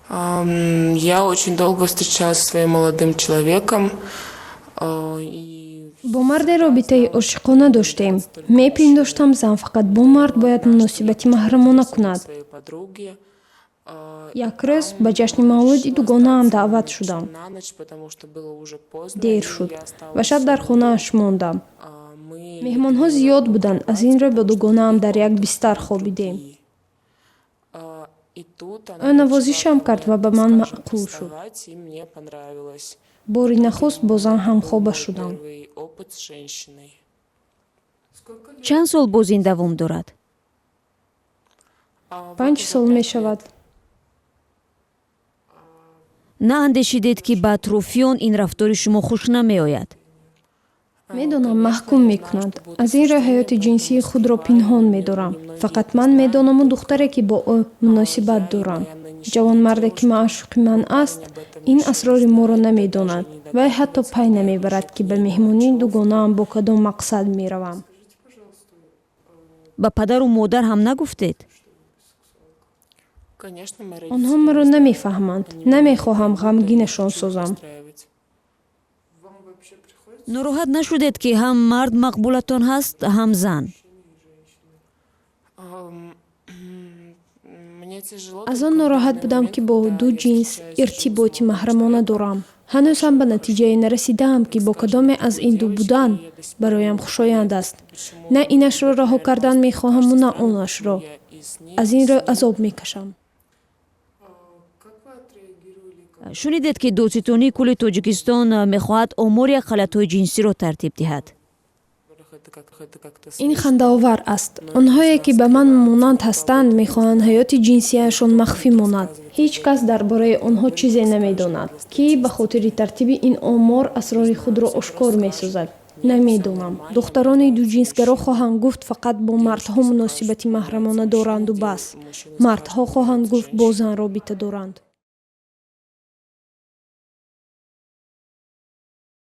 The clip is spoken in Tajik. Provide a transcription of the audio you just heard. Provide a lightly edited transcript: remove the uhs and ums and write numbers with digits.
Я очень долго встречалась со своим молодым человеком. Бо марде робитаи ошиқона доштем. Мепиндоштам, зан фақат бо мард бояд муносибати маҳрамона кунад. Як рӯз ба ҷашни мавлуди дугонаам даъват шудам. Дер шуд ва шаб дар хонааш мондам. Меҳмонҳо зиёд буданд, аз ин рӯ бо дугонаам дар як бистар хобидем. Ӯ навозишам кард ва ба ман маъқул шуд. Бори нахуст бо зан ҳамхоба шудам. Чанд сол боз ин давом дорад? 5 сол мешавад. Наандешидед, ки ба атрофиён ин рафтори шумо хуш намеояд? Медонам, маҳкум мекунанд. Аз ин рӯ ҳаёти ҷинсии худро пинҳон медорам. Фақат ман медонаму духтаре, ки бо ӯ муносибат дорам. Ҷавонмарде, ки маъшуқи ман аст, ин асрори моро намедонад. Вай ҳатто пай намебарад, ки ба меҳмонии дугонаам бо кадом мақсад меравам. Ба падару модар ҳам нагуфтед? Онҳо маро намефаҳманд. Намехоҳам ғамгинашон созам. Нороҳат нашудед, ки ҳам мард мақбулатон ҳаст, ҳам зан? Аз он нороҳат будам, ки бо ду ҷинс иртиботи маҳрамона дорам. Ҳанӯз ҳам ба натиҷае нарасидаам, ки бо кадоме аз ин ду будан бароям хушоянд аст. На инашро раҳо кардан мехоҳаму, на онашро. Аз ин рӯ азоб мекашам. Шунидед, ки Додситонии кулли Тоҷикистон мехоҳад омори ақаллиятҳои ҷинсиро тартиб диҳад? Ин хандаовар аст. Онҳое, ки ба ман монанд ҳастанд, мехоҳанд ҳаёти ҷинсияшон махфӣ монад, ҳеҷ кас дар бораи онҳо чизе намедонад. Кӣ ба хотири тартиби ин омор асрори худро ошкор месозад, намедонам. Духтарони дуҷинсгаро хоҳанд гуфт, фақат бо мардҳо муносибати маҳрамона доранду бас. Мардҳо хоҳанд гуфт, бо зан робита доранд.